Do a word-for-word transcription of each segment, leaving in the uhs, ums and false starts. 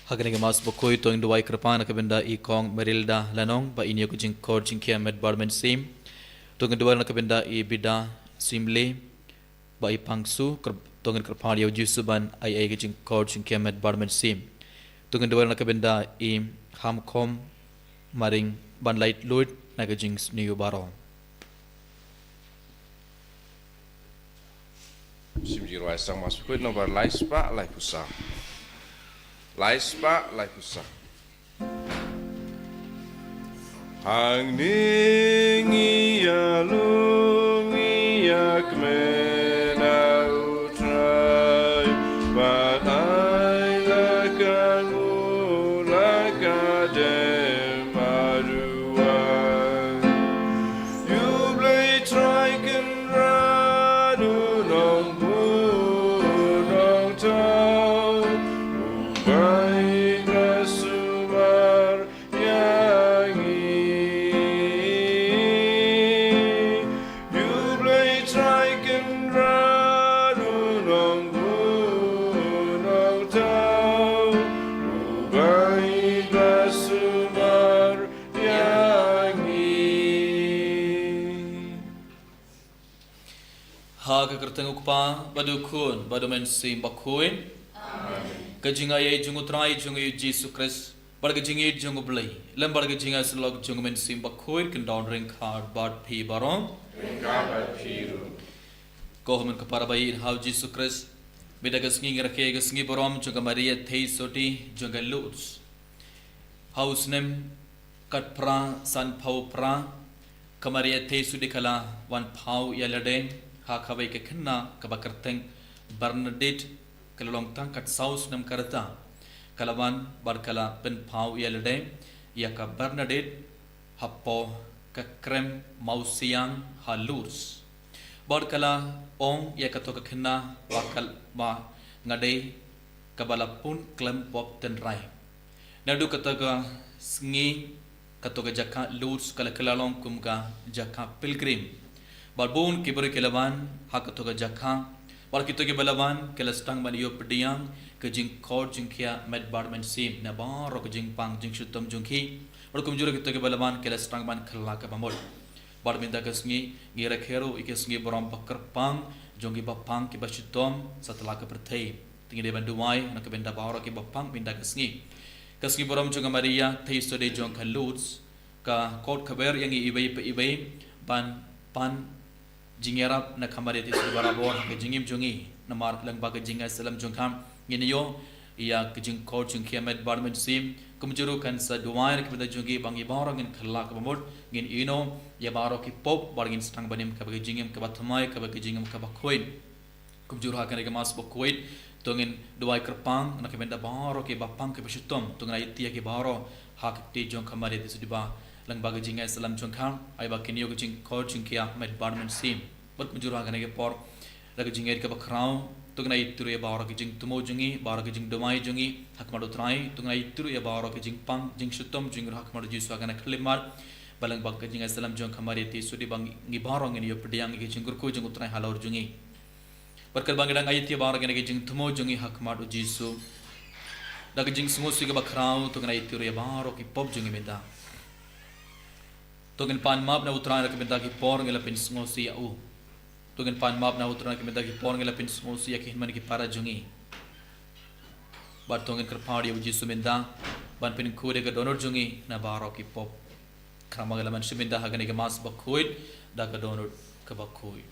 Ha kane ka Mass bakhuid to ngin duwai kyrpang na ka bynta i Kong Marilda Lanong ba in ïoh ka jingkhot jingkhiah met bad mynsiem. To ngin duwai na ka bynta i Bida Simle ba i Pangsu, kyrp-, to ngin kyrpad ïa u Jisu ban ai ei ka jingkhot jingkhiah met bad mynsiem. To ngin duwai na ka bynta i Hamkhom Maring ban lait luid na ka jingsniew baroh. Sim Jisu Khrist, Mass bakhuid nombar lai spah lai phew saw. Lai spah lai phew saw. Hangne ngi ïalong ngi ïakmen ha U Trai, bad ai la ka nguh la ka dem marwei. Ïa U Blei Trai Kynrad u nongbuh nongthaw, u bai ba sumar ïa ngi. Ïa U Blei Trai Kynrad u nongbuh nongthaw, u bai ba sumar ïa ngi. Ha ka kyrteng U Kpa, bad U Khun, bad U Mynsiem Bakhuid. Amen. Ka jingaiei jong U Trai jong ngi U Jisu Khrist, bad ka jingïeit jong U Blei, lem bad ka jingïasyllok jong U Mynsiem Bakhuid, kin don ryngkat bad phi baroh. Ryngkat bad phi ruh. Ko hynmen ko para ba ïeit ha U Jisu Khrist, mynta ka sngi ngi rakhe ka sngi burom jong ka Maria Theisotti jong ka Lourdes. Ha u snem khatphra sanphew phra, ka Maria Theisotti ka la wan phaw ïa lade ha kawei ka khynnah kaba kyrteng Bernadette, ka la long tang khatsaw snem ka rta. Ka la wan bad ka la pynphaw ïa lade ïa ka Bernadette hapoh ka krem mawsiang ha Lourdes. Bad ka la ong ïa kato ka khynnah ba ka, ba nga dei kaba la pun khlem pop tynrai. Naduh kato ka sngi, kato ka jaka Lourdes ka la kylla long kum ka jaka pilgrim. Bad bun ki briew ki la wan ha kato ka jaka, bad kito kiba la wan ki la sdang ban ïoh pdiang ka jingkhot jingkhiah met bad mynsiem na baroh ka jingpang jingshitom jong ki. Bad kumjuh ruh kito kiba la wan ki la sdang ban kylla kaba mut. Bad mynta ka sngi ngi rakhe ruh ïa ka sngi burom ba kyrpang jong kiba pang kiba shitom satlak ka pyrthei. Te ngi dei ban duwai na ka bynta baroh kiba pang mynta ka sngi. Ka sngi burom jong ka Maria Theisotti jong ka Lourdes ka khot khubor ïa ngi iwei pa iwei ban pan jingïarap na ka Maria Theisotti barabor ha ka jingim jong ngi, namar lyngba ka jingïasyllok jong ka ngin ïoh ïa ka jingkhot jingkhiah met bad mynsiem. Kumjuh ruh kan sa duwai na ka bynta jong ngi ba ngi baroh ngin kylla kaba mut, ngin ïehnoh ïa baroh ki pop, bad ngin sdang ban im kaba ka jingim kaba thymmai, kaba ka jingim kaba khuid. Kumjuh ruh ha kane ka Mass bakhuid to ngin duwai kyrpang na ka bynta baroh kiba pang kiba shitom, to ngin aiti ïa ki baroh ha ka kti jong ka Maria Theisotti ba lyngba ka jingïasyllok jong ka, ai ba kin ïoh ka jingkhot jingkhiah met bad mynsiem. Bad kumjuh ruh ha kane ka por, da ka jingngeit kaba khraw, to ngin aiti ruh ïa baroh ki jingthmu jong ngi, baroh ki jingduwai jong ngi ha khmat U Trai, to ngin aiti ruh ïa baroh ki jingpang jingshitom jong ngi ruh ha khmat U Jisu ha kane ka khyllipmat, ba lyngba ka jingïasyllok jong ka Maria Theisotti ba ngi baroh ngin ïoh pdiang ïa ki jingkyrkhu jong U Trai halor jong ngi. Bad katba ngi dang aiti ïa baroh kine ki jingthmu jong ngi ha khmat U Jisu, da ka jingsngewsih kaba khraw to ngin aiti ruh ïa baroh ki pop jong ngi mynta. To ngin pan map na U Trai na ka bynta ki por ngi la pynsngewsih ïa u. To ngin pan map na U Trai na ka bynta ki por ngi la pynsngewsih ïa ki hynmen ki para jong ngi. Bad to ngin kyrpad ïa U Jisu mynta ban pynkhuid ïa ka dohnud jong ngi na baroh ki pop. Khnang ba ngi la mynsiem mynta ha kane ka Mass bakhuid da ka dohnud kaba khuid.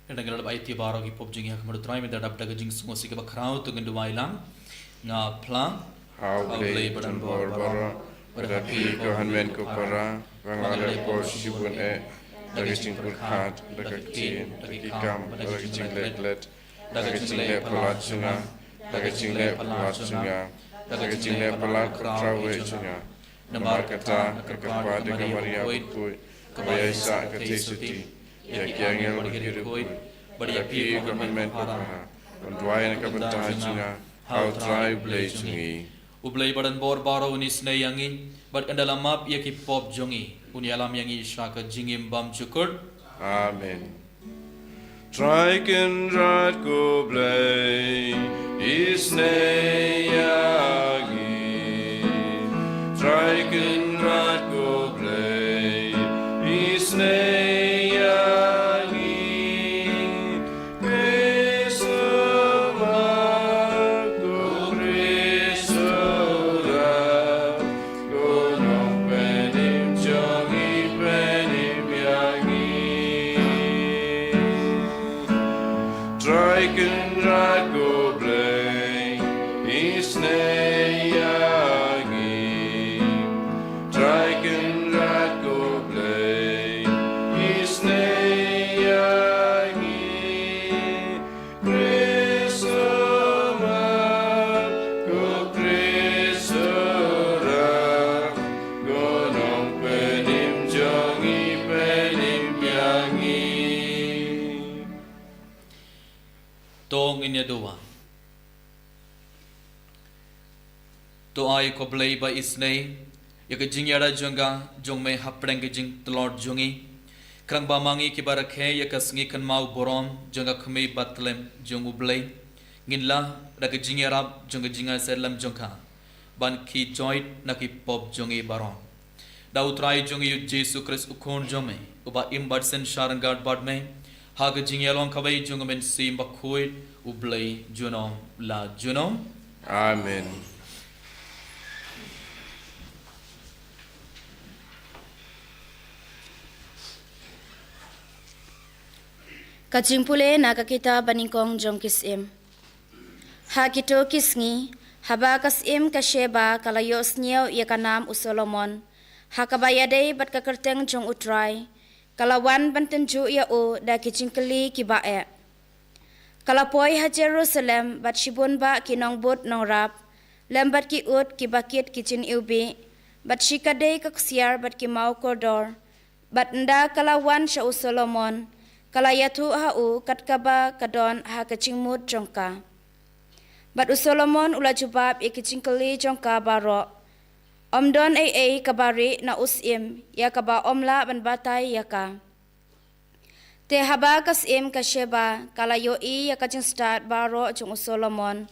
Ynda ngi la dep aiti ïa baroh ki pop jong ngi ha khmat U Trai, mynta dap da ka jingsngewsih kaba khraw to ngin duwai lang. Nga phla ha U Blei badonbor baroh, bad ha phi ko hynmen ko para, ba nga la leh pop shibun eh, da ka jingpyrkhat, da ka ktien, da ki kam, da ka jingleh klet, da ka jingleh palat jong nga, da ka jingleh palat jong nga, da ka jingleh palat ka trawei jong nga. Namar kata, nga kyrpad ïa ka Maria bakhuid, kaba ïaisah ka theisotti, ïa ki angel bad ki riewkhuid, bad ïa phi ko hynmen ko para, ban duwai na ka bynta jong nga ha U Trai U Blei jong ngi. U Blei badonbor baroh un isynei ïa ngi, bad ynda la map ïa ki pop jong ngi, un ïalam ïa ngi sha ka jingim bymjukut. Amen. Trai Kynrad ko Blei, isynei ïa ngi. Trai Kynrad ko Blei, isynei ïa ngi. Khrist u mat, ko Khrist u mat, ko Nongpynim jong ngi, pynim ïa ngi. Trai Kynrad ko Blei, isynei ïa ngi. Trai Kynrad ko Blei, isynei ïa ngi. Khrist u mat, ko Khrist u mat, ko Nongpynim jong ngi, pynim ïa ngi. To ngin ïa duwai. To ai ko Blei ba isynei ïa ka jingïada jong ka jong me hapdeng ka jingtlot jong ngi. Khnang ba ma ngi kiba rakhe ïa ka sngi kynmaw burom jong ka khmih bathylliem jong U Blei, ngin lah da ka jingïarap jong ka jingïasyriem jong ka ban khih joit na ki pop jong ngi baroh. Da U Trai jong ngi U Jisu Khrist U Khun jong me, uba im bad synshar ryngkat bad me ha ka jingïalong kawei jong U Mynsiem Bakhuid, U Blei junom la junom. Amen. Ka jingpule na ka kitab banyngkong jong ki Syiem. Ha kito ki sngi, haba ka Syiem ka Sheba ka la ïohsngew ïa ka nam u Solomon ha kaba ïadei bad ka kyrteng jong U Trai, ka la wan ban tynjuh ïa u da ki jingkylli kiba eh. Ka la poi ha Jerusalem bad shibun bah ki nongbud nongrap, lem bad ki ut kiba kit ki jiniwbih, bad shikatdei ka ksiar bad ki maw kordor, bad ynda ka la wan sha u Solomon, ka la ïathuh ha u kat kaba ka don ha ka jingmut jong ka. Bad u Solomon u la jubab ïa ki jingkylli jong ka baroh. Ym don ei ei kaba rieh na u Syiem ïa kaba ym lah ban batai ïa ka. Te haba ka Syiem ka Sheba ka la ïohi ïa ka jingstad baroh jong u Solomon,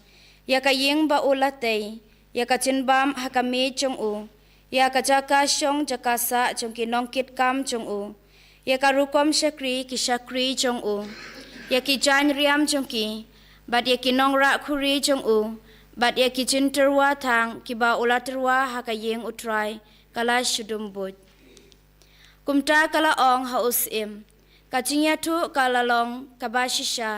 ïa ka ïing ba u la tei, ïa ka jingbam ha ka miej jong u, ïa ka jaka shong jaka sah jong ki nongkitkam jong u, ïa ka rukom shakri ki shakri jong u, ïa ki jaiñ riam jong ki, bad ïa ki nongrah khuri jong u, bad ïa ki jingtyrwa thang kiba u la tyrwa ha ka ïing U Trai, ka la shadum buit. Kumta ka la ong ha u Syiem, ka jingïathuh ka la long kaba shisha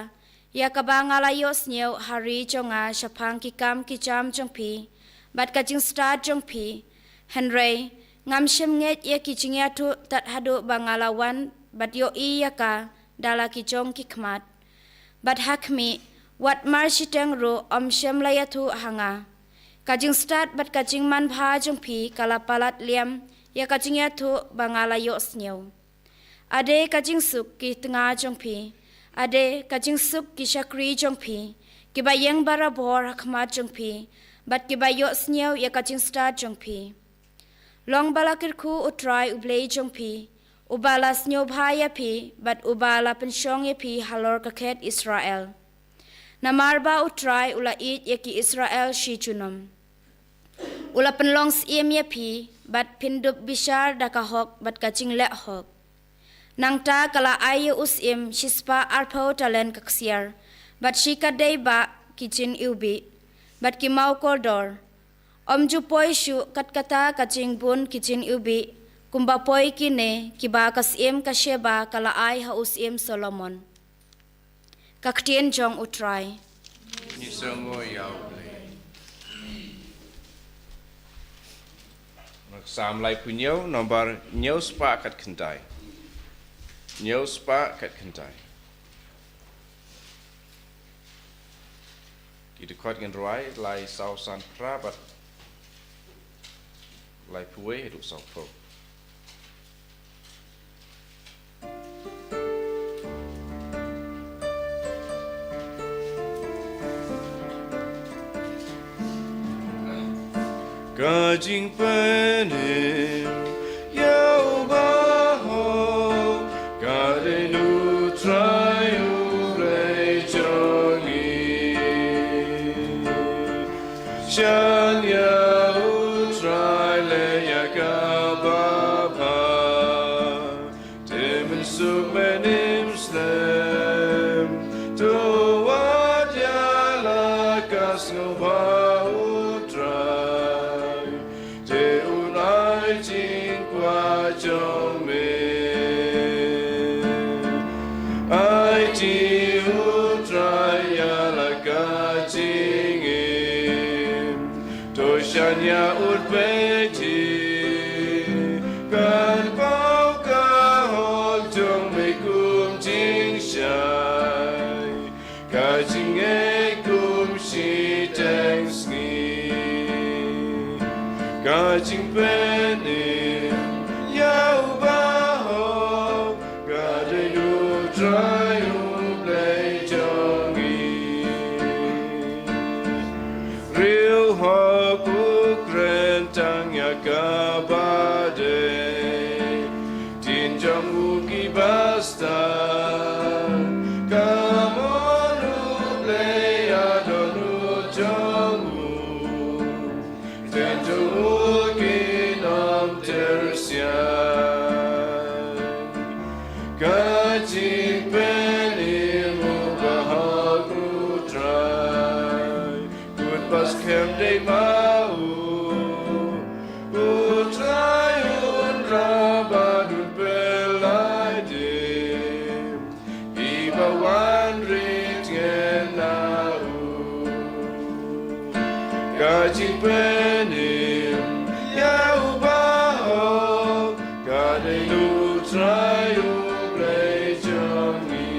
ïa kaba nga la ïohsngew ha ri jong nga shaphang ki kam ki jam jong phi bad ka jingstad jong phi. Hynrei ngam shym ngeit ïa ki jingïathuh tad haduh ba nga la wan bad ïohi ïa ka da la ki jong ki khmat. Bad ha khmih, wat mar shiteng ruh ym shym la ïathuh ha nga. Ka jingstad bad ka jingmanbha jong phi ka la palat liam ïa ka jingïathuh ba nga la ïohsngew. Ade ka jingsuk ki tnga jong phi, ade ka jingsuk ki shakri jong phi, kiba ïeng barabor ha khmat jong phi, bad kiba ïohsngew ïa ka jingstad jong phi. Long ba la kyrkhu U Trai U Blei jong phi, uba la sngewbha ïa phi bad uba la pynshong ïa phi halor ka khet Israel. Namar ba U Trai u la ïeit ïa ki Israel shi junom. U la pynlong Syiem ïa phi bad phin dup bishar da ka hok bad ka jingleh hok. Nangta ka la ai ïa u Syiem shispah arphew talent ka ksiar, bad shikatdei bah ki jiniwbih, bad ki maw kordor. Ym ju poi shuh kat kata ka jingbun ki jiniwbih, kumba poi kine kiba ka Syiem ka Sheba ka la ai ha u Syiem Solomon. Ka ktien jong U Trai. Ngi sngew ïa U Blei. Psalm laiphew hynñiew, nombar hynñiew spah khatkhyndai. Hynñiew spah kat kyntai. Ki dkhot ngin rwai, lai saw san phra bad lai phew wei haduh saw phew. Ka jingpynim ïa u bahok, ka dei na u Trai u Blei jong ngi. Shan ïa u Trai, leh ïa kaba bha, te men suk men im slem. To wad ïa la ka sngewbha u Trai, te un ai jingkwah jong me. Aiti u Trai ïa la ka jingim, to shan ïa u Trai, kan paw ka hok jong me kum jingshai, ka jingngeit kum shiteng sngi. Ka jingpynim ïa u bahok, ka dei na u Trai u Blei jong ngi. Riewhok u kren tang ïa kaba dei, ktien jong u ki bastad. Ka mon u Blei ïa dohnud jong u, ktien jong u kin ym ter sian. Ka jingpynim u bahok u Trai, kut ba skhem dei ma u. U Trai un rah bad un pynlait dim kiba wan rit ngen na u. Ka jingpynim ïa u bahok, ka dei na u Trai u Blei jong ngi.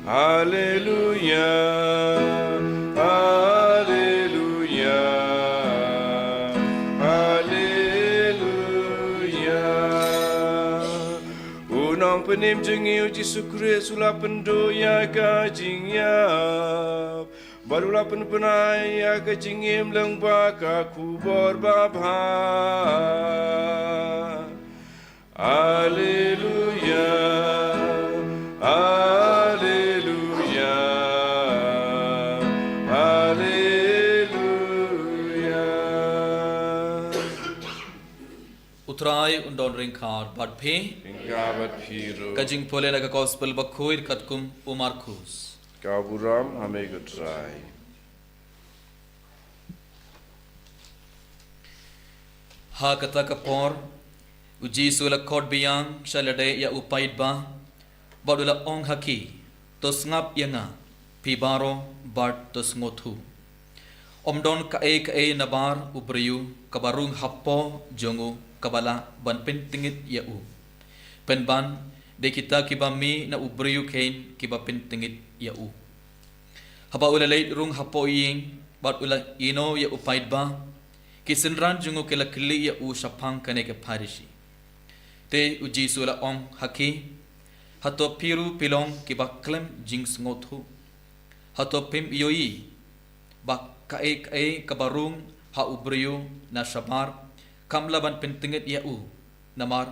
Haleluia, haleluia, haleluia. U Nongpynim jong ngi u Jisu Khrist u la pynduh ïa ka jingïap bad u la pynbna ïa ka jingim lyngba ka khubor babha. Haleluia, haleluia, haleluia. U Trai un don ryngkat bad phi. Ryngkat bad phi ruh. Ka jingpule na ka Gospel bakhuid katkum u Markus. Ka burom ha me ko Trai. Ha kata ka por, u Jisu u la khot biang sha lade ïa u paidbah, bad u la ong ha ki, to sngap ïa nga, phi baroh bad to sngewthuh. Ym don kaei kaei nabar u briew kaba rung hapoh jong u kaba lah ban pyntngit ïa u. Pynban, dei kita kiba mih na u briew kein kiba pyntngit ïa u. Haba u la leit rung hapoh ïing, bad u la ïehnoh ïa u paidbah, ki synran jong u ki la kylli ïa u shaphang kane ka pharshi. Te u Jisu u la ong ha ki, hato phi ruh phi long kiba khlem jingsngewthuh? Hato phim ïohi ba kaei kaei kaba rung ha u briew na shabar, kam lah ban pyntngit ïa u? Namar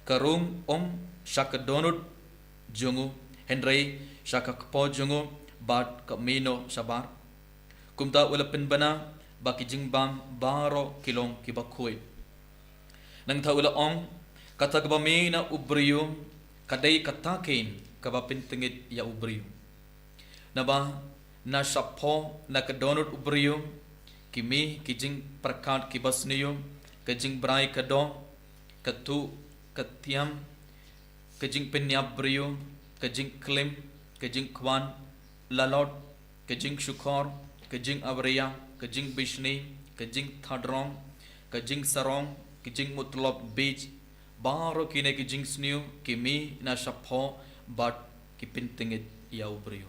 ka rung ym sha ka dohnud jong u, hynrei sha ka kpoh jong u bad ka mih noh shabar. Kumta u la pynbna ba ki jingbam baroh ki long kiba khuid. Nangta u la ong, kata kaba mih na u briew, ka dei kata kein kaba pyntngit ïa u briew. Naba na shapoh na ka dohnud u briew, ki mih ki jingpyrkhat kiba sniew, ka jingbrai ka doh, ka tuh ka thiam, ka jingpynïap briew, ka jingklim, ka jingkwah lalot, ka jingshukor, ka jingawria, ka jingbishni, ka jingthadrong, ka jingsarong, ki jingmutlop bij, baroh kine ki jingsniew ki mih na shapoh bad ki pyntngit ïa u briew.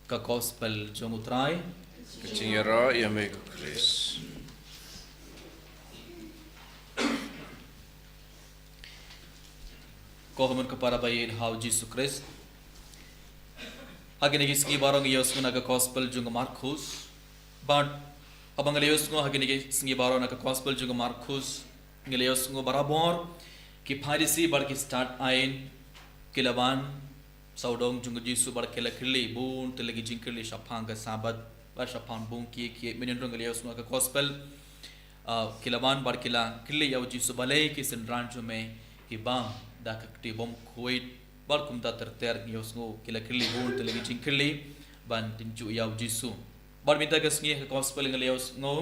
Ka Gospel jong u Trai. Ka jingïarap ïa me ko Khrist. Ko hynmen ko para ba ïeit ha u Jisu Khrist. Ha kine ki sngi baroh ngi ïohsngew na ka Gospel jong u Markus. Bad haba ngi la ïohsngew ha kine ki sngi baroh na ka Gospel jong u Markus, ngi la ïohsngew barabor ki Pharisi bad ki stad aiñ ki la wan sawdong jong u Jisu bad ki la kylli bun tylli ki jingkylli shaphang ka Sabbath bad shaphang bun kiei kiei. Mynhynnin ruh ngi la ïohsngew ha ka Gospel, ah, ki la wan bad ki la kylli ïa u Jisu, balei ki synran jong me ki bam da ka kti bym khuid? Bad kumta ter ter ngi ïohsngew ki la kylli bun tylli ki jingkylli ban tynjuh ïa u Jisu. Bad mynta ka sngi ha ka Gospel ngi la ïohsngew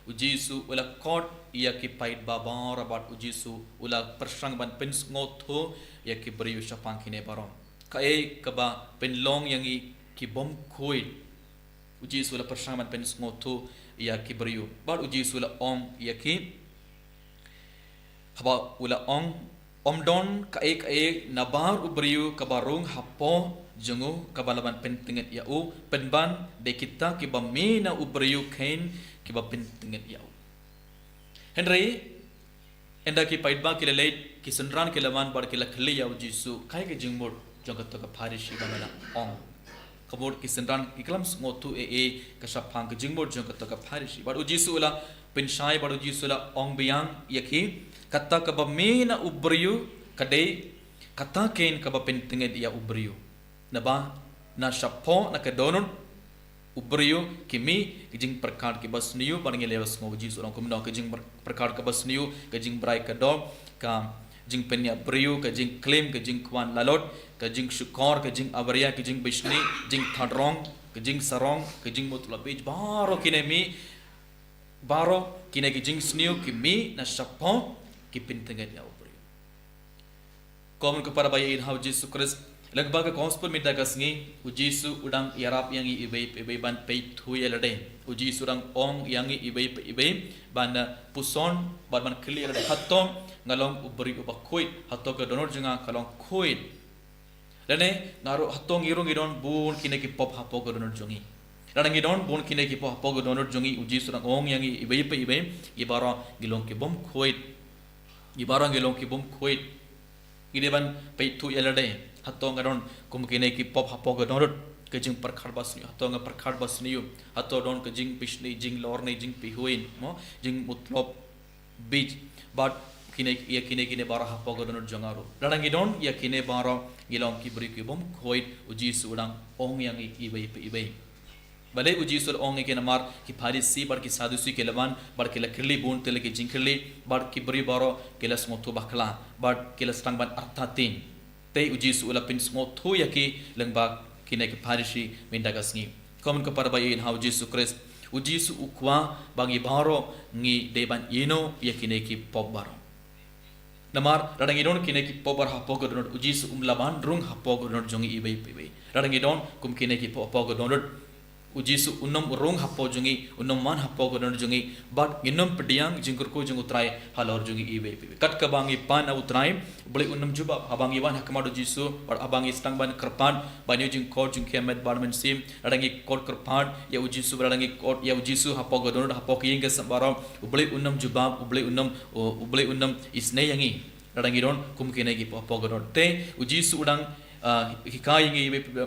u Jisu u la khot ïa ki paidbah baroh bad u Jisu u la pyrshang ban pynsngewthuh ïa ki briew shaphang kine baroh. Kaei kaba pynlong ïa ngi ki bym khuid? U Jisu u la pyrshang ban pynsngewthuh ïa ki briew bad u Jisu u la ong ïa ki, haba u la ong, ym don kaei kaei nabar u briew kaba rung hapoh jong u kaba lah ban pyntngit ïa u, pynban dei kita kiba mih na u briew kein kiba pyntngit ïa u. Hynrei ynda ki paidbah ki la leit, ki synran ki la wan bad ki la kylli ïa u Jisu, kaei ka jingmut jong kato ka Pharisi ba me la ong? Ka mut ki synran ki khlem sngewthuh ei ei ka shaphang ka jingmut jong kato ka Pharisi. Bad u Jisu u la pynshai bad u Jisu u la ong biang ïa ki, kata kaba mih na u briew ka dei kata kein kaba pyntngit ïa u briew. Naba na shapoh, na ka dohnud u briew ki mih ki jingpyrkhat kiba sniew, bad ngi la ïohsngew u Jisu u ong kumno: ka jingpyrkhat kaba sniew, ka jingbrai ka doh, ka jingpynïap briew, ka jingklim, ka jingkwah lalot, ka jingshukor, ka jingawaria, ka jingbishni, jingthaw rong, ka jingsarong, ka jingmutlop bij, baroh kine mih, baroh kine ki jingsniew ki mih na shapoh, ki pyntngit ïa u briew. Ko hynmen ko para ba ïeit ha u Jisu Khrist, lyngba ka Gospel mynta ka sngi, u Jisu u dang ïarap ïa ngi iwei pa iwei ban peit thuh ïa lade. U Jisu u dang ong ïa ngi iwei pa iwei ban, eh, puson bad ban kylli ïa lade, hato nga long u briew uba khuid? Hato ka dohnud jong nga ka long khuid? Lane nga ruh, hato ngi ruh ngi don bun kine ki pop hapoh ka dohnud jong ngi? Lada ngi don bun kine ki pop hapoh ka dohnud jong ngi, u Jisu u dang ong ïa ngi iwei pa iwei, ngi baroh ngi long ki bym khuid. Ngi baroh ngi long ki bym khuid. Ngi dei ban peit thuh ïa lade, hato nga don kum kine ki pop hapoh ka dohnud, ka jingpyrkhat ba sniew, hato nga pyrkhat ba sniew, hato don ka jingbishni, jinglorni, jingpyrkhat, mo, jingmutlop bij, bad kine, ïa kine, kine baroh hapoh ka dohnud jong nga ruh? Lada ngi don ïa kine baroh, ngi long ki briew ki bym khuid, u Jisu u dang ong ïa ngi iwei pa iwei. Balei u Jisu u la ong ïa ki? Namar ki Pharisi bad ki Sadusi ki la wan bad ki la kylli bun tylli ki jingkylli, bad ki briew baroh ki la sngewthuh bakla bad ki la sdang ban artatien. Te u Jisu u la pynsngewthuh ïa ki lyngba kine ki Pharisi mynta ka sngi. Ko hynmen ko para ba ïeit ha u Jisu Khrist, u Jisu u kwah ba ngi baroh ngi dei ban ïehnoh ïa kine ki pop baroh. Namar lada ngi don kine ki pop baroh hapoh ka dohnud, u Jisu um lah ban rung hapoh ka dohnud jong ngi iwei pa iwei. Lada ngi don kum kine ki pop hapoh ka dohnud, u Jisu un ym rung hapoh jong ngi, un ym wan hapoh ka dohnud jong ngi, bad ngin ym pdiang jingkyrkhu jong u Trai halor jong ngi iwei pa iwei. Kat kaba ngi pan ha u Trai, u Blei un ym jubab haba ngi wan ha khmat u Jisu, bad haba ngi sdang ban kyrpad, ban ïoh jingkhot jingkhia met bad mynsiem. Lada ngi khot kyrpad ïa u Jisu, lada ngi khot ïa u Jisu hapoh ka dohnud, hapoh ka ïing ka sem baroh, u Blei un ym jubab, u Blei un ym, u, u Blei un ym isynei ïa ngi. Lada ngi don kum kine ki pop hapoh ka dohnud. Te u Jisu u dang, ah, hikai ïa ngi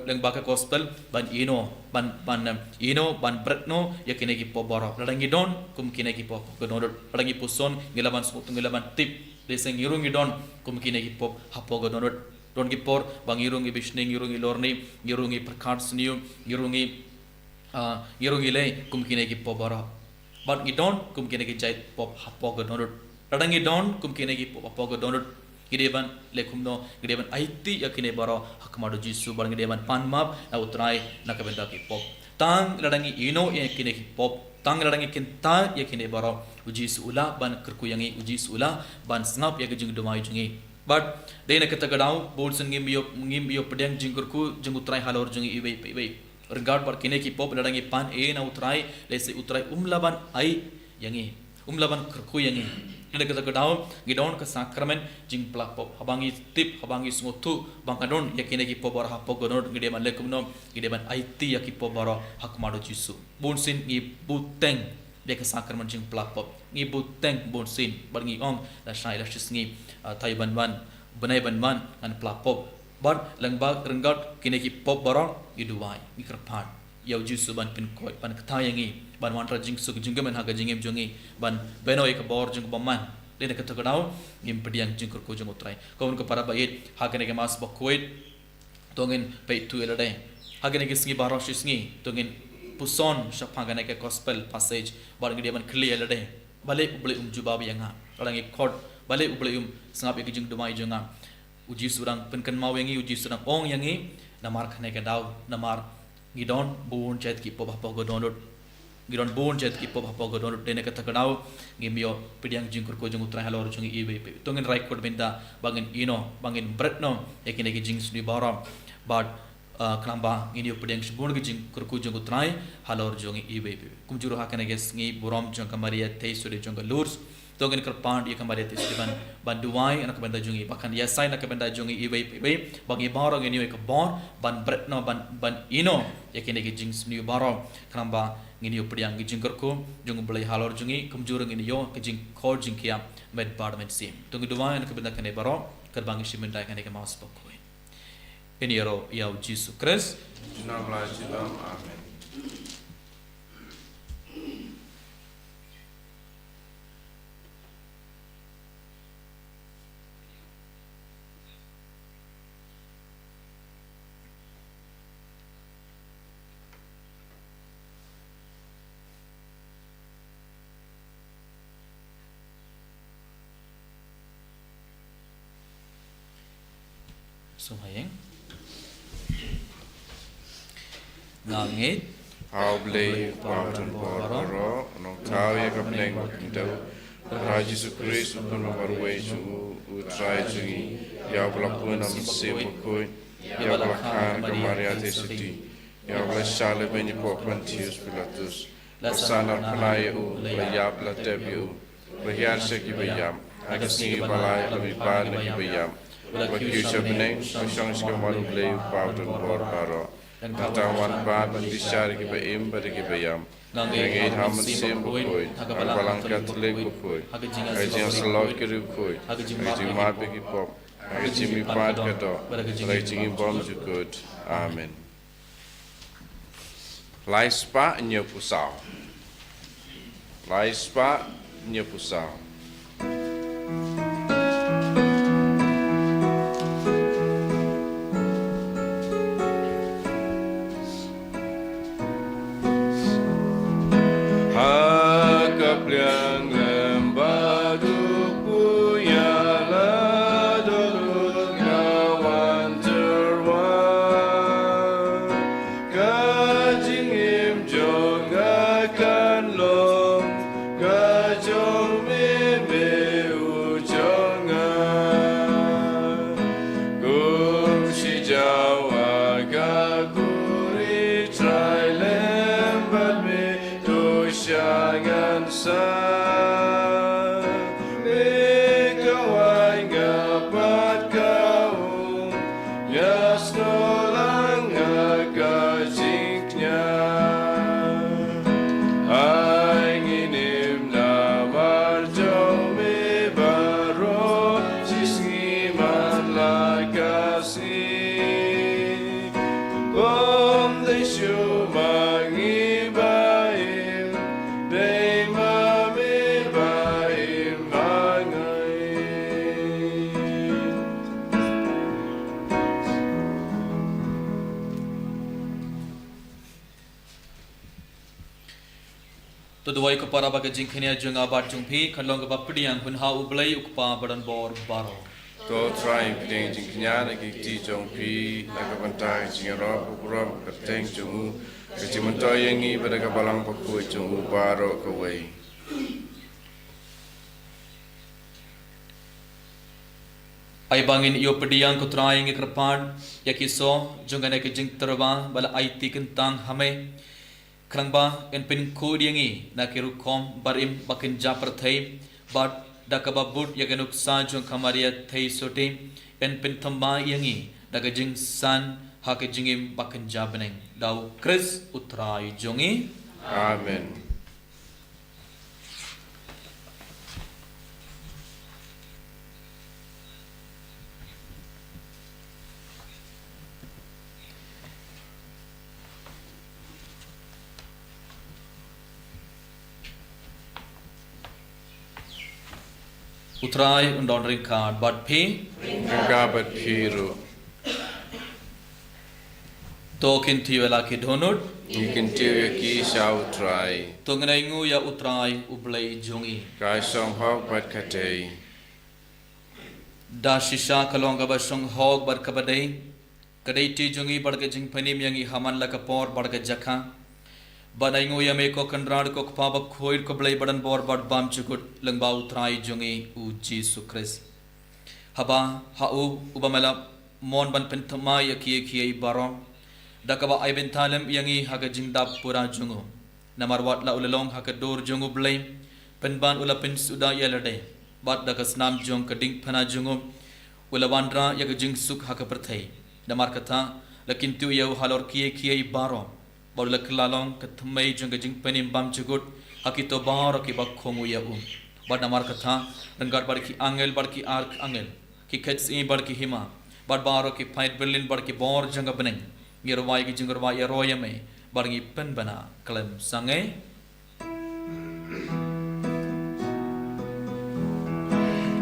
lyngba ka Gospel ban ïehnoh, ban, ban, em, ïehnoh, ban bret noh ïa kine ki pop baroh. Lada ngi don kum kine ki pop hapoh ka dohnud, lada ngi puson, ngi lah ban sngewthuh, ngi lah ban tip. Lehse ngi ruh ngi don kum kine ki pop hapoh ka dohnud. Don ki por ba ngi ruh ngi bishni, ngi ruh ngi lorni, ngi ruh ngi pyrkhat sniew, ngi ruh ngi, ah, ngi ruh ngi leh kum kine ki pop baroh. Bad ngi don kum kine ki jait pop hapoh ka dohnud. Lada ngi don kum kine ki pop hapoh ka dohnud, ngi dei ban leh kumno? Ngi dei ban aiti ïa kine baroh ha khmat u Jisu, bad ngi dei ban pan map na u Trai na ka bynta ki pop. Tang lada ngi ïehnoh ïa kine ki pop, tang lada ngi kyntait ïa kine baroh, u Jisu u lah ban kyrkhu ïa ngi, u Jisu u lah ban sngap ïa ka jingduwai jong ngi. Bad dei na kata ka daw, bun sien ngim ïoh, ngim ïoh pdiang jingkyrkhu jong u Trai halor jong ngi iwei pa iwei. Ryngkat bad kine ki pop, lada ngi pan ei na U Trai, lehse U Trai um lah ban ai ïa ngi, um lah ban kyrkhu ïa ngi. Lada kata ka daw ngi don ka sakramen jingpla pop, haba ngi tip, haba ngi sngewthuh ba nga don ïa kine ki pop baroh hapoh ka dohnud, ngi dei ban leh kumno? Ngi dei ban aiti ïa ki pop baroh ha khmat U Jisu. Bunsien ngi bteng ïa ka sakramen jingpla pop. Ngi bteng bunsien bad ngi ong, la shai la shisngi, ah, tai ban wan, bnai ban wan, ngan pla pop. Bad lyngba ryngkat kine ki pop baroh ngi duwai, ngi kyrpad ïa U Jisu ban pynkoit, ban kta ïa ngi, ban wanrah jingsuk jingkmen ha ka jingim jong ngi, ban bynriew ïa ka bor jong U Blei. Lane kata ka daw ngim pdiang jingkyrkhu jong U Trai. Kumno ka para ba ïeit, ha kane ka Mass bakhuid to ngin peit ïa lade. Ha kane ka sngi baroh shi sngi to ngin puson shaphang kane ka gospel passage, bad ngi dei ban kylli ïa lade, balei U Blei um jubab ïa nga? Lada ngi khot, balei U Blei um sngap ïa ka jingduwai jong nga? U Jisu u dang pynkynmaw ïa ngi, U Jisu u dang ong ïa ngi, namar kane ka daw, namar ngi don bun jait ki pop hapoh ka dohnud. Ngi don bun jait ki pop hapoh ka dohnud, lane kata ka daw ngim ïoh pdiang jingkyrkhu jong U Trai halor jong ngi iwei pa iwei. To ngin rai khuid bynta ba ngin ïehnoh, ba ngin bret noh ïa kine ki jingsniew baroh. Bad, ah, khnang ba ngin ïoh pdiang shibun ki jingkyrkhu jong U Trai halor jong ngi iwei pa iwei. Kumjuh ruh ha kane ka sngi burom jong ka Maria Theisotti jong ka Lourdes, to ngin kyrpad ïa ka Maria Theisotti ban, ban duwai na ka bynta jong ngi, ba kan ïasai na ka bynta jong ngi iwei pa iwei, ba ngi baroh ngin ïoh ïa ka bor ban bret noh, ban, ban ïehnoh ïa kine ki jingsniew baroh, khnang ba ngin ïoh pdiang ki jingkyrkhu jong U Blei halor jong ngi, kumjuh ruh ngin ïoh ka jingkhot jingkhiah met bad mynsiem. To ngin duwai na ka bynta kane baroh, katba ngi shim bynta ïa kane ka Mass bakhuid. Ngin ïaroh ïa U Jisu Khrist. Junom la junom. Amen. Sngewbha ïeng. Nga ngeit ha U Blei U Kpa badonbor baroh, u nongthaw ïa ka bneng bad ka khyndew, ha U Jisu Khrist u khun ba marwei jong u, U Trai jong ngi, ïa uba la pun na u Mynsiem Bakhuid, ïa uba la kha na ka Maria Theisotti, ïa uba la shah lehbeiñ hapoh Pontius Pilatus, la sah narphna ïa u, la ïap, la tep ïa u, la hiar sha kiba ïap, ha ka sngi ba lai la mihpat na kiba ïap, la kiew sha bneng, la shong sha kamon U Blei U Kpa badonbor baroh. Nangta un wan pat ban bishar ïa kiba im bad ïa kiba ïap. Nga ngeit ha U Mynsiem Bakhuid, ha ka Balang Katholik bakhuid, ha ka jingïasyllok ki riewkhuid, ha ka jingmap ïa ki pop, ha ka jingmihpat ka doh, bad ha ka jingim bymjukut. Amen. Lai spah hynñiewphew saw. Lai spah hynñiewphew saw. Ha ka pliang lem bad u kpu ïa la dohnud nga wan tyrwa. Ka jingim jong nga kan long ka jong me, me u jong nga. Kum shi jaw ha ka khuri Trai lem bad me, to shah ngan sah. Me kawei nga pat ka um, ïa snoh lang ha ka jingkñia. Ai ngin im namar jong me baroh shi sngi man la ka sngi. Bym dei shuh ma ngi ba im, dei ma me ba im ma ngi. To duwai ko para ba ka jingkñia jong nga bad jong phi kan long kaba pdiang hun ha U Blei U Kpa badonbor baroh. To Trai pdiang jingkñia na ki kti jong phi na ka bynta ka jingïarap, ka burom, ka kyrteng jong u, ka jingmyntoi ïa ngi bad ka Balang Bakhuid jong u baroh kawei. Ai ba ngin ïoh pdiang, ko Trai, ngi kyrpad ïa ki soh jong kane ka jingtyrwa ba la aiti kyntang ha me, khnang ba yn pynkhuid ïa ngi na ki rukom barim ba kynja pyrthei, bad da kaba bud ïa ka nuksa jong ka Maria Theisotti, yn pynthymmai ïa ngi da ka jingsan ha ka jingim ba kynja bneng. Da U Khrist U Trai jong ngi. Amen. U Trai un don ryngkat bad phi. Ryngkat bad phi ruh. To kyntiew ïa la ki dohnud. Ngi kyntiew ïa ki sha U Trai. To ngin ainguh ïa U Trai U Blei jong ngi. Ka sngewhok bad ka dei. Da shisha ka long kaba sngewhok bad kaba dei, ka duty jong ngi bad ka jingpynim ïa ngi ha man la ka por bad ka jaka, ban ainguh ïa me, ko Kynrad, ko Kpa bakhuid, ko Blei badonbor bad bymjukut, lyngba U Trai jong ngi U Jisu Khrist. Haba ha u, uba me la mon ban pynthymmai ïa kiei kiei baroh, da kaba ai bynta lem ïa ngi ha ka jingdap pura jong u. Namar wat la u la long ha ka dur jong U Blei, pynban u la pynsuda ïa lade, bad da ka snam jong ka diengphna jong u, u la wanrah ïa ka jingsuk ha ka pyrthei. Namar kata, la kyntiew ïa u halor kiei kiei baroh, bad u la kylla long ka thymmei jong ka jingpynim bymjukut ha kito baroh kiba khong ïa u. Bad namar kata, ryngkat bad ki angel bad ki arkangel, ki khet sngi bad ki hima, bad baroh ki paid byllien bad ki bor jong ka bneng, ngi rwai ki jingrwai ïaroh ïa me, bad ngi pynbna khlem sangeh.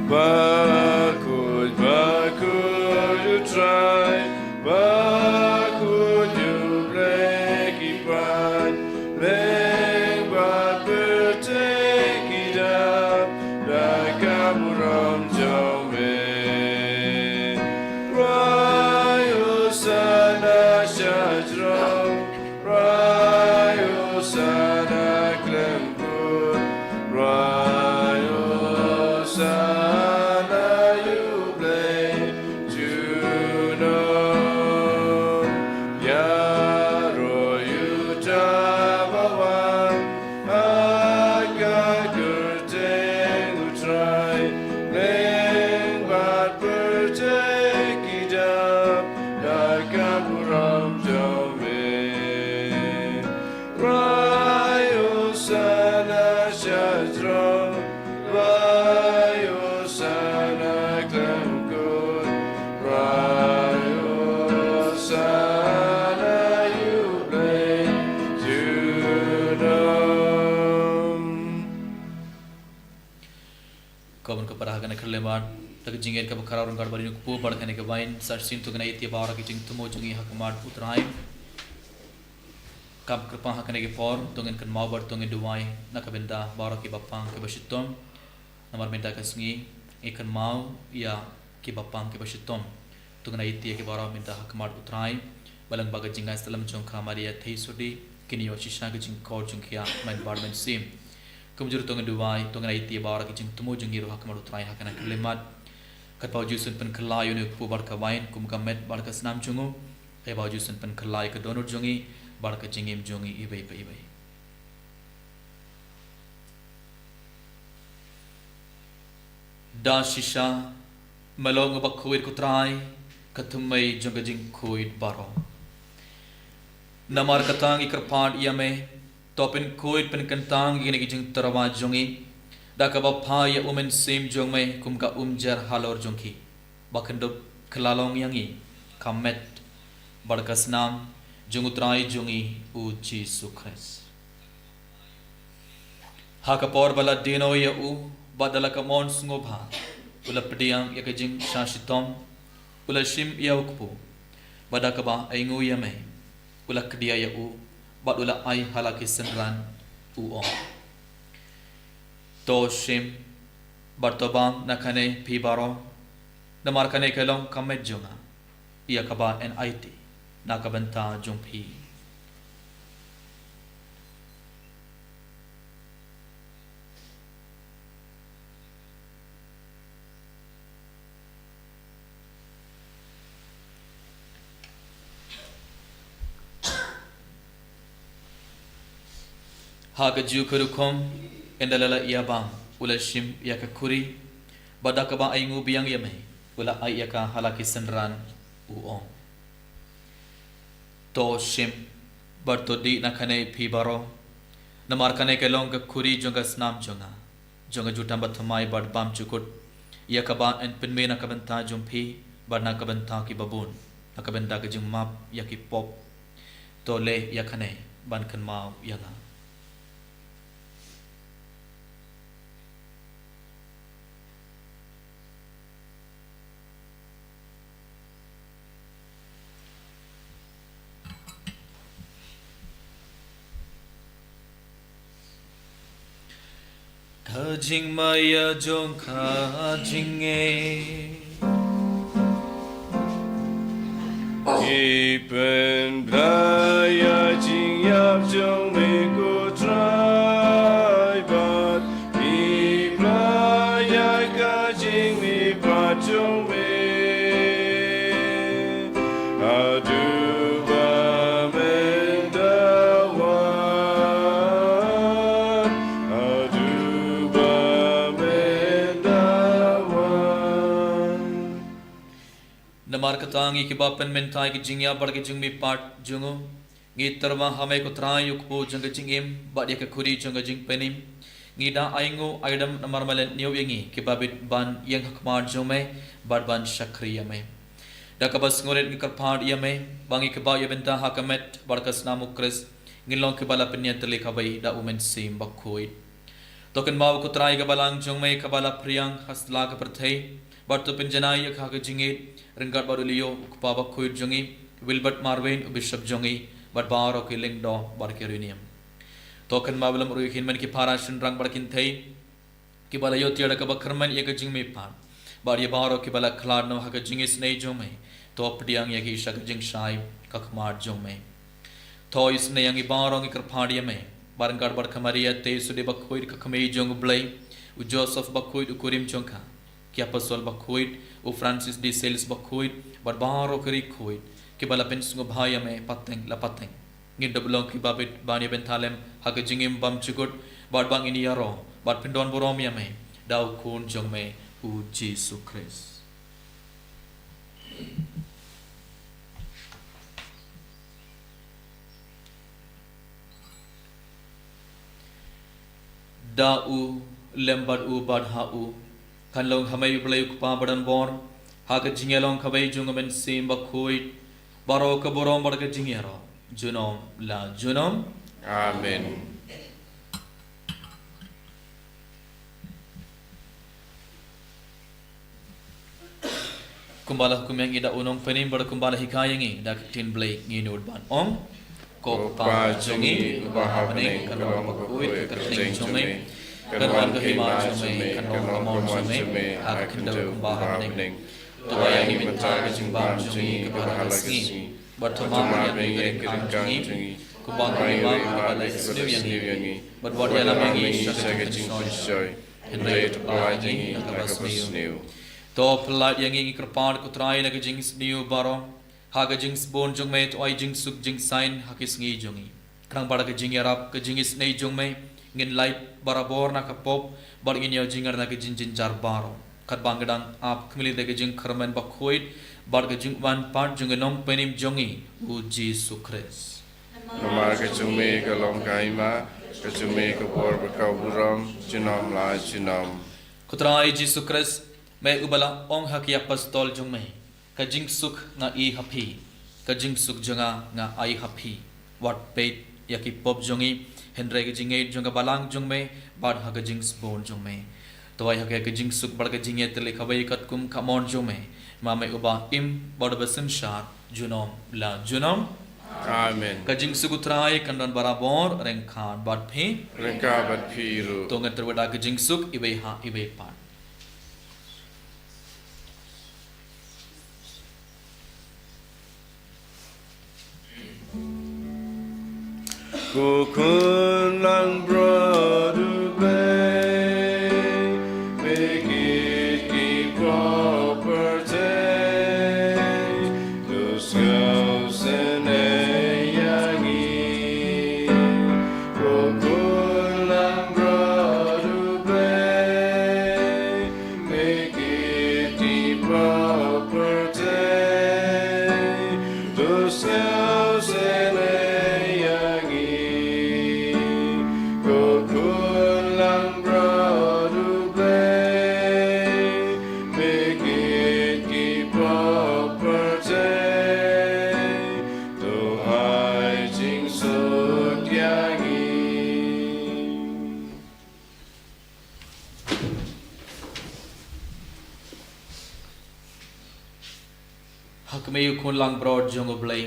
Bakhuid, bakhuid U Trai, bakhuid U Blei ki paid, lyngba pyrthei ki dap da ka burom jong me. Rwai Hosana sha jrong, rwai Hosana khlem kut, rwai Hosana ïa U Blei junom. Ïaroh ïa uta uba wan ha ka kyrteng U Trai, lyngba pyrthei ki dap da ka burom jong me. Rwai Hosana sha jrong, rwai Hosana khlem kut, rwai Hosana ïa U Blei junom. Ko Balang, ko para ha kane ka khyllipmat, da ka jingngeit kaba khraw ryngkat bad ïa u Kpu bad kane ka wain, sa shisien to ngin ïa ïaid baroh ki jingthmu jong ngi ha khmat U Trai. Kam kyrpang ha kane ka por, to ngin kynmaw bad to ngin duwai na ka bynta baroh kiba pang kiba shitom. Namar mynta ka sngi, ngi kynmaw ïa kiba pang kiba shitom. To ngin ïa ïaid ïa ki baroh mynta ha khmat U Trai, ba lyngba ka jingïasyllok jong ka Maria Theisotti, kin ïoh shisha ka jingkor jong ki ha Kpa bad Mynsiem. Kumjuh ruh to ngin duwai, to ngin ïa ïaid baroh ki jingthmu jong ngi ruh ha khmat U Trai ha kane ka khyllipmat. Katba u Jisu un pynkylla ïa une u kpu bad ka wain kum ka met bad ka snam jong u, ai ba u Jisu un pynkylla ïa ka dohnud jong ngi bad ka jingim jong ngi iwei pa iwei. Da shisha, me long uba khuid, ko Trai, ka thymmei jong ka jingkhuid baroh. Namar kata ngi kyrpad ïa me, to pynkhuid pynkyntang ïa kine ki jingtyrwa jong ngi, da kaba phah ïa u Mynsiem jong me kum ka umjer halor jong ki, ba kan dup kylla long ïa ngi ka met bad ka snam jong U Trai jong ngi u Jisu Khrist. Ha ka por ba la die noh ïa u, bad da la ka mon sngewbha, u la pdiang ïa ka jingshah shitom, u la shim ïa u kpu, bad da kaba ainguh ïa me, u la kdiah ïa u, bad u la ai ha la ki synran, u ong: To shim bad to bam na kane phi baroh, namar kane ka long ka met jong nga, ïa kaba yn aiti na ka bynta jong phi. Ha kajuh ka rukom, ynda la ïa bam, u la shim ïa ka khuri, bad da kaba ainguh biang ïa me, u la ai ïa ka ha la ki synran, u ong: To shim, bad to dih na kane phi baroh, namar kane ka long ka khuri jong ka snam jong nga, jong ka jutang bathymmai bad bymjukut. Ïa kaba yn pynmih na ka bynta jong phi, bad na ka bynta kiba bun, na ka bynta ka jingmap ïa ki pop. To leh ïa kane ban kynmaw ïa nga. Ka jingmaïa jong ka jingngeit. Ngi pynbna ïa ka jingïap jong me ko Trai, bad ngi pynbna ïa ka jingmihpat jong me. Haduh ba men da wan, haduh ba men da wan. Namar kata ngi kiba pynmynta ïa ka jingïap bad ka jingmihpat jong u, ngi tyrwa ha me ko Trai, u Kpu jong ka jingim, bad ïa ka khuri jong ka jingpynim. Ngi da ainguh aidam namar me la ñiew ïa ngi kiba bit ban ïeng ha khmat jong me, bad ban shakri ïa me. Da kaba sngewrit ngi kyrpad ïa me, ba ngi kiba ïa bynta ha ka met bad ka snam u Khrist, ngin long kiba la pynïatylli kawei da u Mynsiem Bakhuid. To kynmaw ko Trai ka balang jong me kaba la phriang ha sla ka pyrthei, bad to pynjanai ïa ka ha ka jingïeit, ryngkat bad u Leo u kpa bakhuid jong ngi, Wilbert Marwein u bishop jong ngi, bad baroh ki lyngdoh bad ki riewniam. To kynmaw ïa lem ruh ïa ki hynmen ki para shynrang bad kynthei, kiba la ïoh tiar da kaba kyrmen ïa ka jingmihpat, bad ïa baroh kiba la khlad noh ha ka jingisynei jong me, to pdiang ïa ki sha ka jingshai ha khmat jong me. To isynei ïa ngi baroh, ngi kyrpad ïa me, bad ryngkat bad ka Maria Theisotti bakhuid ka kmie jong u Blei, u Joseph bakhuid u kurim jong ka, ki apostol bakhuid, u Francis de Sales bakhuid, bad baroh ki riewkhuid kiba la pynsngewbha ïa me pateng la pateng. Ngin da long kiba bit ban ïa bynta lem ha ka jingim bymjukut, bad ba ngin ïaroh bad pyndonburom ïa me da u Khun jong me u Jisu Khrist. Da u, lem bad u, bad ha u, kan long ha me u Blei u Kpa badonbor, ha ka jingïalong kawei jong u Mynsiem Bakhuid, baroh ka burom bad ka jingïaroh junom la junom. Amen. Kumba la hukum ïa ngi da u Nongpynim, bad kumba la hikai ïa ngi da ka ktien Blei, ngin nud ban ong: Ko Kpa jong ngi uba ha bneng, kan long bakhuid ka kyrteng jong me, kan wan ka hima jong me, kan long ka mon jong me ha ka khyndew kumba ha bneng. To ai ïa ngi mynta ka jingbam jong ngi kaba ha la ka sngi, bad to map ïa ngi ki ryngkang jong ngi, kumba ngi map ïa kiba la sniew ïa ngi, bad wat ïalam ïa ngi sha ka jingpynshoi, hynrei to pynlait ïa ngi na kaba sniew. To pynlait ïa ngi, ngi kyrpad ko Trai, na ka jingsniew baroh, ha ka jingsbun jong me to ai jingsuk jingsaiñ ha ki sngi jong ngi. Khnang ba da ka jingïarap ka jingisynei jong me, ngin lait barabor na ka pop, bad ngin ïoh jingïarap na ka jingjynjar baroh. Katba ngi dang ap khmih lynti da ka jingkyrmen bakhuid bad ka jingwan pat jong u Nongpynim jong ngi u Jisu Khrist. Namar ka jong me ka long ka hima, ka jong me ka bor bad ka burom junom la junom. Ko Trai Jisu Khrist, me uba la ong ha ki apostol jong me: Ka jingsuk nga ai ha phi, ka jingsuk jong nga nga ai ha phi. Wat peit ïa ki pop jong ngi, hynrei ka jingngeit jong ka balang jong me, bad ha ka jingsbun jong me. To ai ha ka, ka jingsuk bad ka jingïatylli kawei katkum ka mon jong me, ma me uba im bad uba synshar junom la junom. Amen. Ka jingsuk u Trai kan don barabor ryngkat bad phi. Ryngkat bad phi ruh. To ngin tyrwa da ka jingsuk iwei ha iwei pat. Ko Khun Langbrot U Blei, me kit ki pop pyrthei, to sngewsynei ïa ngi. Ko Khun Sngewsih ïa ngi, ko khun langbrot U Blei, peit ki pop pyrthei, to ai jingsuk ïa ngi. Ha kmie U Khun langbrot jong U Blei,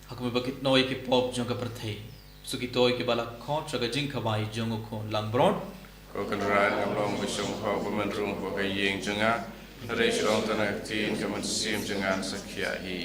ha kmie ba kit noh ïa ki pop jong ka pyrthei. Suk ïa kito kiba la khot sha ka jingkawei jong U Khun langbrot. Ko Kynrad, ngam long ba shong hok ba men rung ha ka ïing jong nga, hynrei shu ong tang ha ka ktien ka mynsiem jong nga, sa khia hi.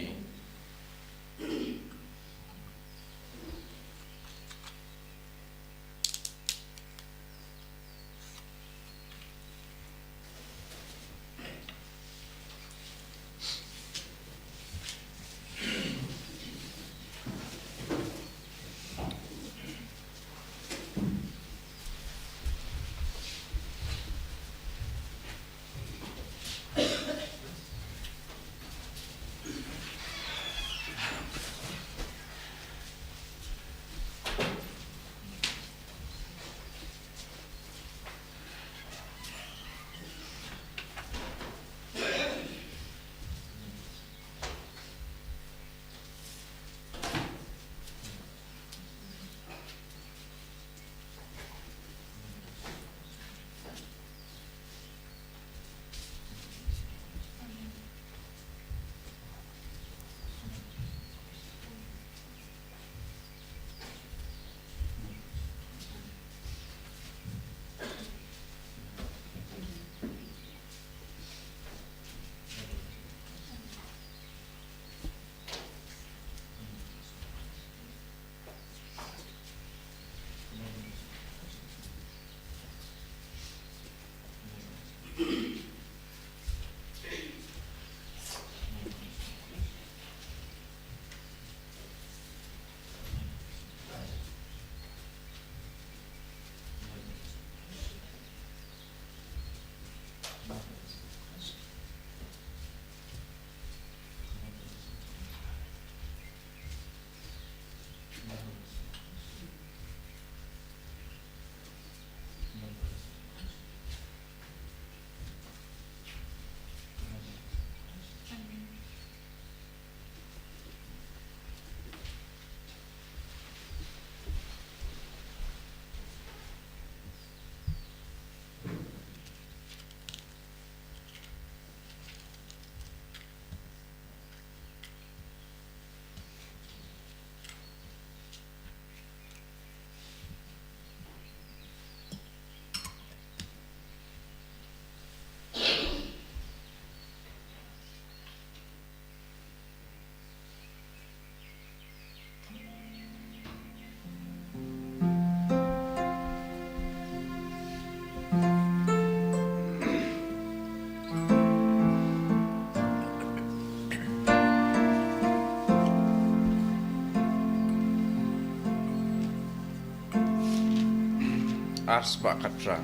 Ar spah khatphra.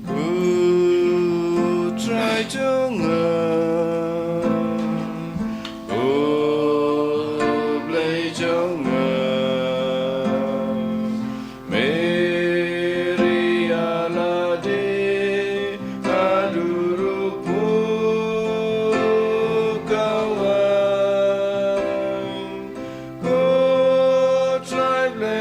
U Trai jong nga, U Blei jong nga, Mary ïa lade haduh ruh pukawai. Ko Trai Blei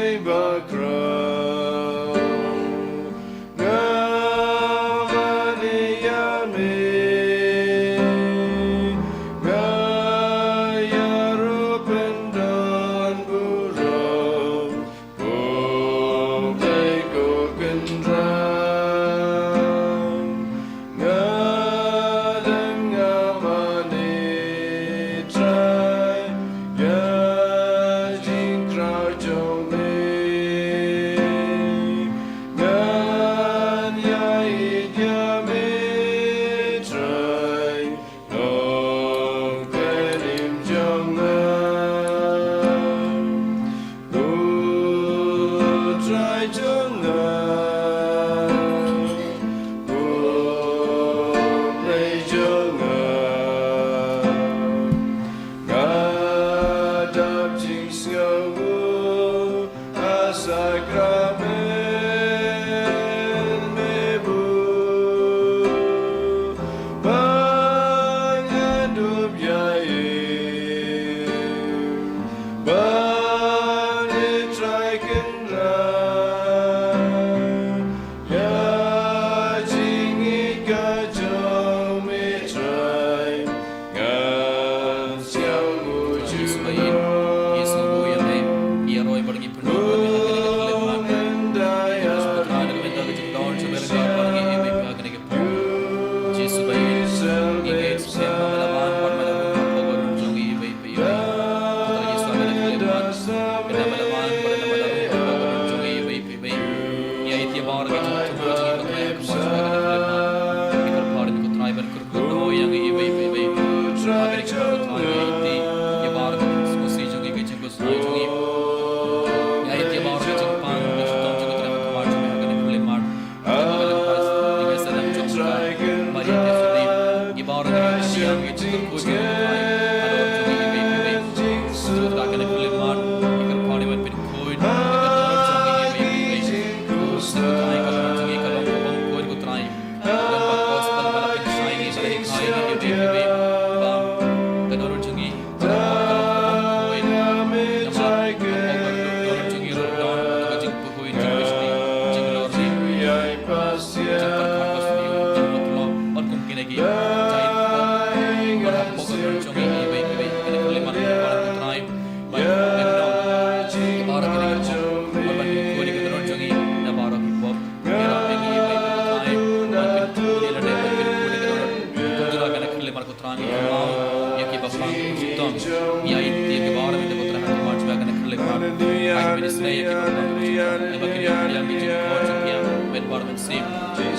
Yang ïa jingkyrkhu jong u Trai halor jong ngi iwei pa iwei. Sngewthuh ïa kane ka khyllipmat, ïa ka kyrpad ban pynkhuid ïa ka dohnud jong ngi iwei pa iwei. Sngewthuh ïa ka dohnud jong ngi ka long kaba khuid ko Trai. Don ba ka gospel ba la pynshai ngi, ba la hikai ngi iwei pa iwei. Ba ka dohnud jong ngi ka long kaba khuid. Namar ka dohnud jong ngi ruh don ka jingpyrkhat, jingpyrkhat, jingpyrkhat. Jingpyrkhat ka sniew, jingmut lok, bad kum kine ki jait pop, bad ha pdeng ka dohnud jong ngi iwei pa iwei, kane ka khyllipmat ka baroh ko Trai, ban pynlong ïa baroh kine ki pop, bad ban pynkhuid ïa ka dohnud jong ngi na baroh ki pop. Ïarap ïa ngi iwei pa iwei ko Trai, ban pynkhuid ïa lade, ban pynkhuid ïa ka dohnud. Kumjuh ruh ha kane ka khyllipmat ko Trai ngi kynmaw ïa ki bapang, ki shitom, ïa ïa ki baroh, ïa ki baroh ha ka mar jong kane ka khyllipmat. Ai ka mynsngi ïa ki bapang, ki shitom, ïa ba kin ïoh pdiang ïa ki jingkhot jong phi, ban baroh ban siem.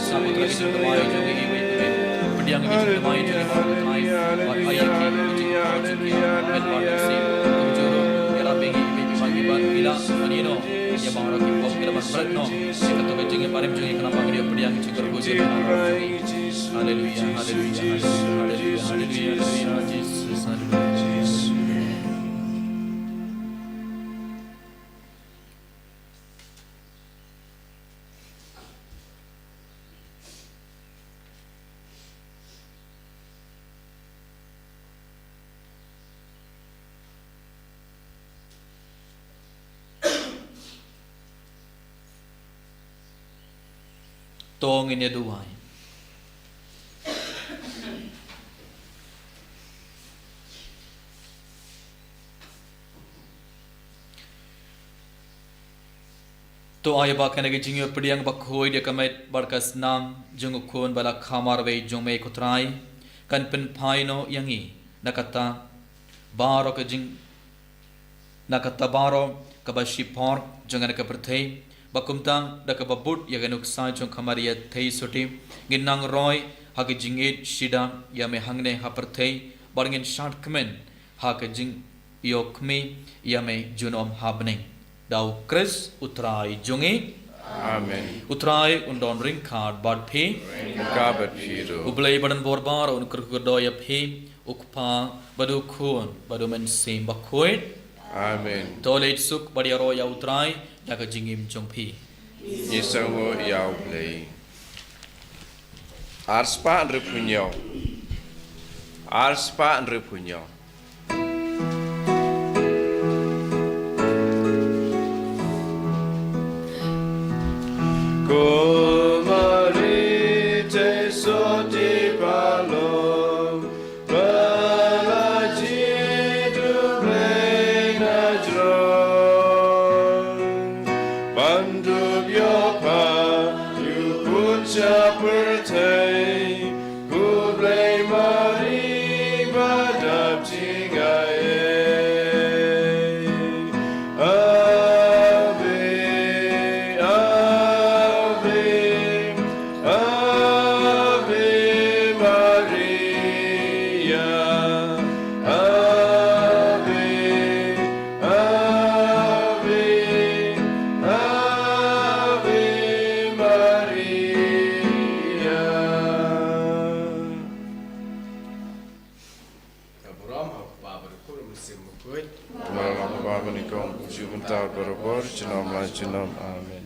Sa ko Trai ki jingduwai jong ngi iwei pa iwei. Pdiang ïa ki jingduwai jong ngi baroh ko Trai. Wat ai ïa ki jingkhot jong phi, ban baroh ban siem. Kumjuh ruh ïarap ïa ngi iwei pa iwei ban ïa la ban ïehnoh ïa baroh ki pop, ïa la ban bret noh ïa kato ka jingim barim jong ngi, khnang ba ngin ïoh pdiang ïa ki jingkyrkhu jong ngi. Haleluya, haleluya, haleluya, haleluya, haleluya, haleluya, Jesus, haleluya, Jesus. To ngin ïa duwai. To ai ba kane ka jingïoh pdiang bakhuid ïa ka met bad ka snam jong u Khun ba la kha marwei jong me ko Trai, kan pynphai noh ïa ngi na kata baroh ka jing na kata baroh kaba shipor jong kane ka pyrthei, ba kumta da kaba bud ïa ka nuksa jong ka Maria thei sotti, ngin nang roi ha ka jingïeit shida ïa me hangne ha pyrthei, bad ngin shad kmen ha ka jingïoh khmih ïa me junom ha bneng. Da u Khrist u Trai jong ngi. Amen. U Trai un don ryngkat bad phi. Ryngkat bad phi ruh. U Blei ba don bor baroh un kyrkhu kyrdoh ïa phi, u Kpa bad u Khun bad u Mynsiem Bakhuid. Amen. To leit suk bad ïaroh ïa u Trai da ka jingim jong phi. Ngi sngewnguh ïa u Blei. Arspah hynriewphew hynñiew. Arspah hynriewphew hynñiew. Ko Mari te sotti pahlong, ba la jied u Blei na jrong. Ban dup ïoh pha ïa u Khun sha pyrthei, ko Blei Mari ba dap jngai. Ave, Ave, Ave Maria. Ave, Ave, Ave Maria. Ka burom ha u Kpa bad u Khun bad u Mynsiem Bakhuid. Kumba la long ha kaba nyngkong, kumjuh mynta bad barabor, junom la junom. Amen.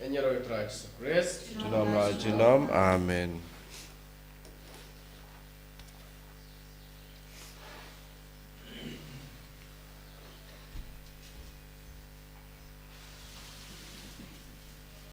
Ïa ngi ruh ïa u Trai Jisu Khrist. Junom la junom. Amen.